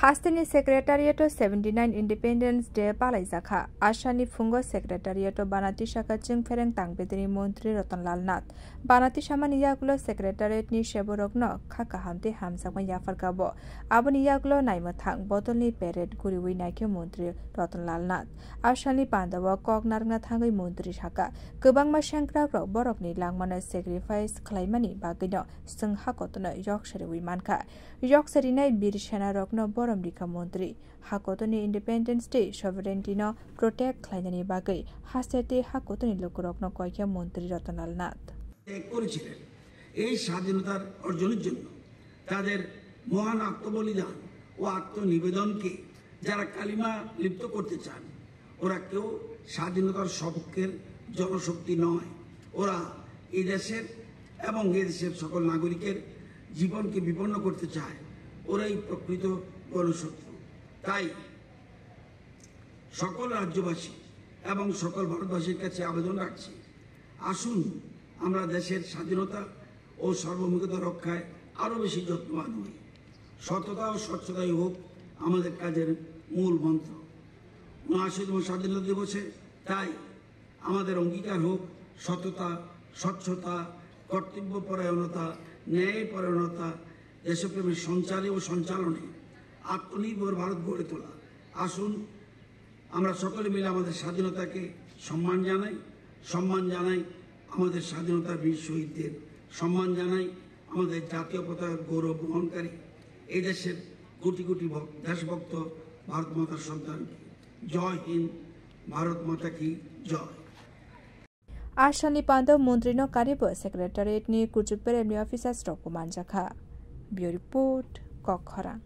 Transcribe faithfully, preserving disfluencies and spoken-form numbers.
Hasteni Secretariat o seventy nine Independence Day palaijakha. Asani phungo Secretariat o banati saka chwngphereng tangbedini montri Ratan Lal Nath. Banati samani yagulo Secretariat ni seborokno kha kaham tei hamjakma yapharkha bo. Aboni yagulo naimwthang botolni parade guriwi naikhe montri Ratan Lal Nath. Asani pandao kok narwkna thangwi montri saka, kwbangma sengkrakrok borokni langmano sacrifice khlaimani bagwino chwng hakotono yoksariwi mankha. Yoksarinai bir senarokno borom rikha montri. Hakotoni Independence Day sovereignty no protect khlainani bagwi haste tei hakotoni lukurokno koikha montri Ratan Lal Nath. ত্যাগ করেছিলেন। এই স্বাধীনতার অর্জনের জন্য তাদের মহান আত্মবলিদান ও আত্মনিবেদনকে যারা কালিমা লিপ্ত করতে চান, ওরা কেউ স্বাধীনতার সপক্ষের জনশক্তি নয়। ওরা এই দেশের এবং এই দেশের সকল নাগরিকের জীবনকে বিপন্ন করতে চায়। ওরাই প্রকৃত গণশত্রু। তাই সকল রাজ্যবাসী এবং সকল ভারতবাসীর কাছে আবেদন রাখছি, আসুন আমরা দেশের স্বাধীনতা ও সার্বভৌমত্ব রক্ষায় আরও বেশি যত্নবান হই। সততা ও স্বচ্ছতাই হোক আমাদের কাজের মূল মন্ত্র। ঊনআশিতম স্বাধীনতা দিবসে তাই আমাদের অঙ্গীকার হোক সততা, স্বচ্ছতা, কর্তব্যপরায়ণতা, ন্যায়পরায়ণতা, দেশপ্রেমের সঞ্চারে ও সঞ্চালনে আত্মনির্ভর ভারত গড়ে তোলা। আসুন আমরা সকলে মিলে আমাদের স্বাধীনতাকে সম্মান জানাই, সম্মান জানাই আমাদের স্বাধীনতার বীর শহীদদের, সম্মান জানাই আমাদের জাতীয় পতাকার গৌরব বহনকারী এই দেশের কোটি কোটি ভক-, দেশভক্ত ভারত মাতার সন্তানকে। জয় হিন্দ, ভারত মাতা কি জয়। Asani pando montri no karibo Secretariat ni kuchuk peremni officers rok bo manjakha. Bureau Report, Kokkhorang.